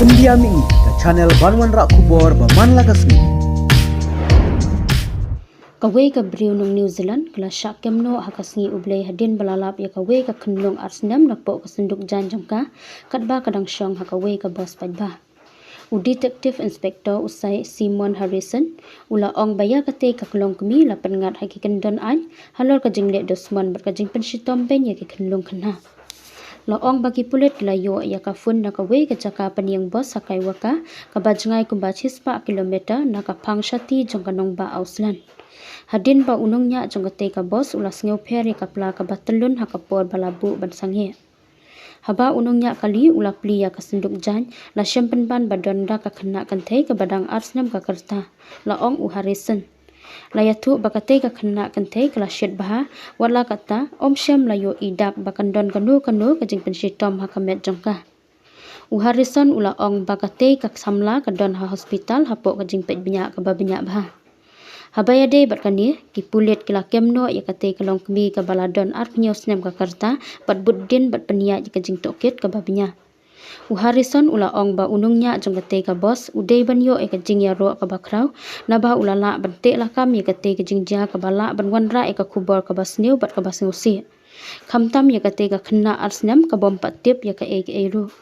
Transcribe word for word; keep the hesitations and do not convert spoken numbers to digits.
India Mih, ka channel ban wanrah khubor ba man la ka sngi. Kawei ka briew nong New Zealand ka la shah kem noh ha ka sngi U Blei hadien ba la lap ïa kawei ka khunlung ar snem napoh ka synduk jaiñ jong ka, katba ka dang shong ha kawei ka bos paidbah. U Detective Inspector u Sai Simon Harrison u la ong ba ïa katei ka klong kmie la pynngat ha ki kyndon aiñ halor ka jingleh dusmon bad ka jingpynshitom beiñ ïa ki khunlung khynnah. La ong ba ki pulit ki la ïoh ïa ka phone na kawei ka jaka pynïeng bos ha Kaiwaka, kaba jngai kumba shispah kilometer na ka phang shati jong ka nongbah Auslan. Hadien ba u nongñiah jong katei ka bos u la sngewpher ïa ka pla kaba tyllun ha ka por ba la buh ban sangeh. Haba u nongñiah kali u la plie ïa ka synduk jaiñ, la shem pynban ba don da ka khynnah kynthei kaba dang ar snem ka rta, la ong u Harrison. La ïathuh ba katei ka khynnah kynthei ka la shit bha, wat la katta, ym shym la ïohi dak ba kan don kano kano ka jingpynshitom ha ka met jong ka. U Harrison u la ong ba katei ka samla ka don ha hospital hapoh ka jingpeit bniah kaba bniah bha. Haba ïadei bad kane, ki pulit ki la kem noh ïa katei ka long kmie kaba la don arphew snem ka rta, bad bud dien bad pynïaid ïa ka jingtohkit kaba bniah. U Harrison u la ong ba u nongñiah jong katei ka bos u dei ban ïoh ïa ka jingïaroh kaba khraw, naba u la lah ban teh lakam ïa katei ka jingjia kaba lah ban wanrah ïa ka khubor kaba sniew bad kaba sngewsih. Khamtam ïa katei ka khynnah ar snem ka bym pat tip ïa kaei kaei ruh.